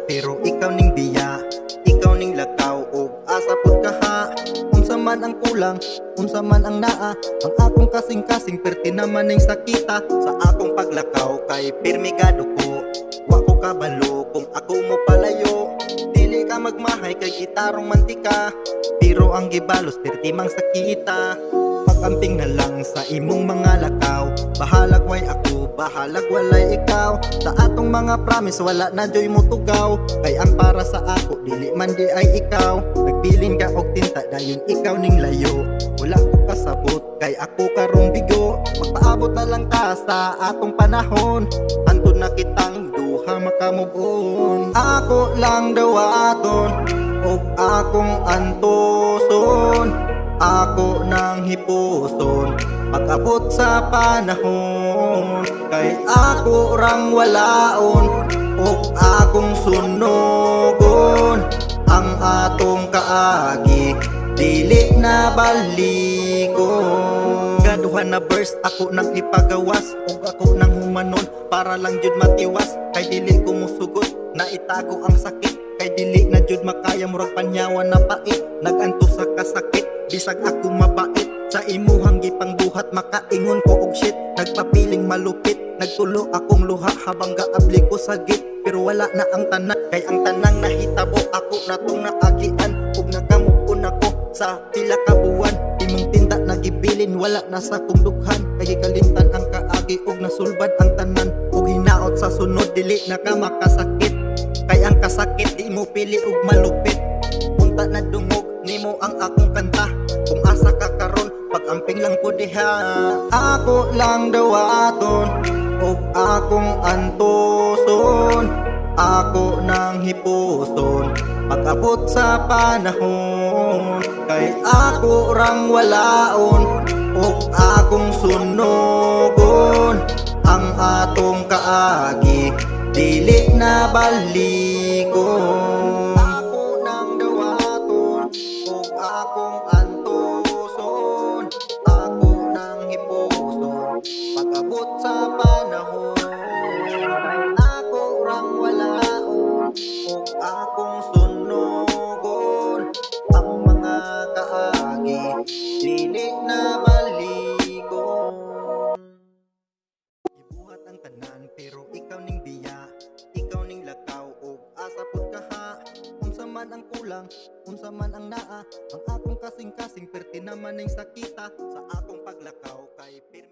pero ikaw ning biya. Ikaw ning lakaw og asa pud ka ha? Unsa man ang kulang, unsa man ang naa, ang akong kasing-kasing perti naman ning sakita. Sa akong paglakaw kay pirmi ko. Wa ko kabalo kung ako mo palayo. Dili ka magmahay kay itarong mantika, pero ang gibalos perti mang sakita. Pag-amping na lang sa imong mga lakaw. Bahalag way ako, bahalag walay ikaw. Sa atong mga promise wala na joy mo tugaw. Kay ang para sa ako, dili man di ay ikaw. Nagbilin ka og tinta, dayon ikaw ning layo. Wala ko kasabot, kay ako karong bigo. Magpaabot na lang ta sa atong panahon. Hantod na kitang duha makamove on. Ako lang dawaton og akong antuson. Ako nang hipuson pag-abot sa panahon. Kay ako rang walaon og akong sunugon. Ang atong kaagi dili na balikon. Gaduhan na verse ako nang ipagawas ug ako nang humanon para lang jud matiwas. Kay dili ko musugot na itago ang sakit. Kay dili na jud makaya, murag panyawan na pait. Naganto sa kasakit bisag ako mabait. Sa imuhang gipangbuhat makaingon ko og shit. Nagpapiling malupit, nagtulo akong luha habang gaabli ko sa gate. Pero wala na ang tanan, kay ang tanang nahitabo ako na tong naagian. Ug nakamove ako sa pila ka buwan. Imong tinda nagibilin, wala na sa kong dughan. Kay gikalimtan ang kaagi ug nasulbad ang tanan. Ug hinaot sa sunod dili na ka makasakit. Kay ang kasakit di mo pili og malupit. Unta na dungog nimo ang akong kanta. Kung asa ka karon, pag-amping lang ko diha. Ako lang dawaton og akong antuson. Ako nang hipuson pag-abot sa panahon. Kay ako rang walaon og akong sunugon. Ang atong kaagi dili na balikon. Ako nang dawaton ug akong antuson. Ako nang hipuson pag-abot sa panahon. Ako rang walaon ug akong sunugon. Ang mga kaagi dili na balikon. Gibuhat ang tanan pero ikaw ning biya. Ikaw ning lakaw og asa pud ka ha? Unsa man ang kulang, unsa man ang naa, ang akong kasing-kasing perti naman ning sakita. Sa akong paglakaw kay pirmi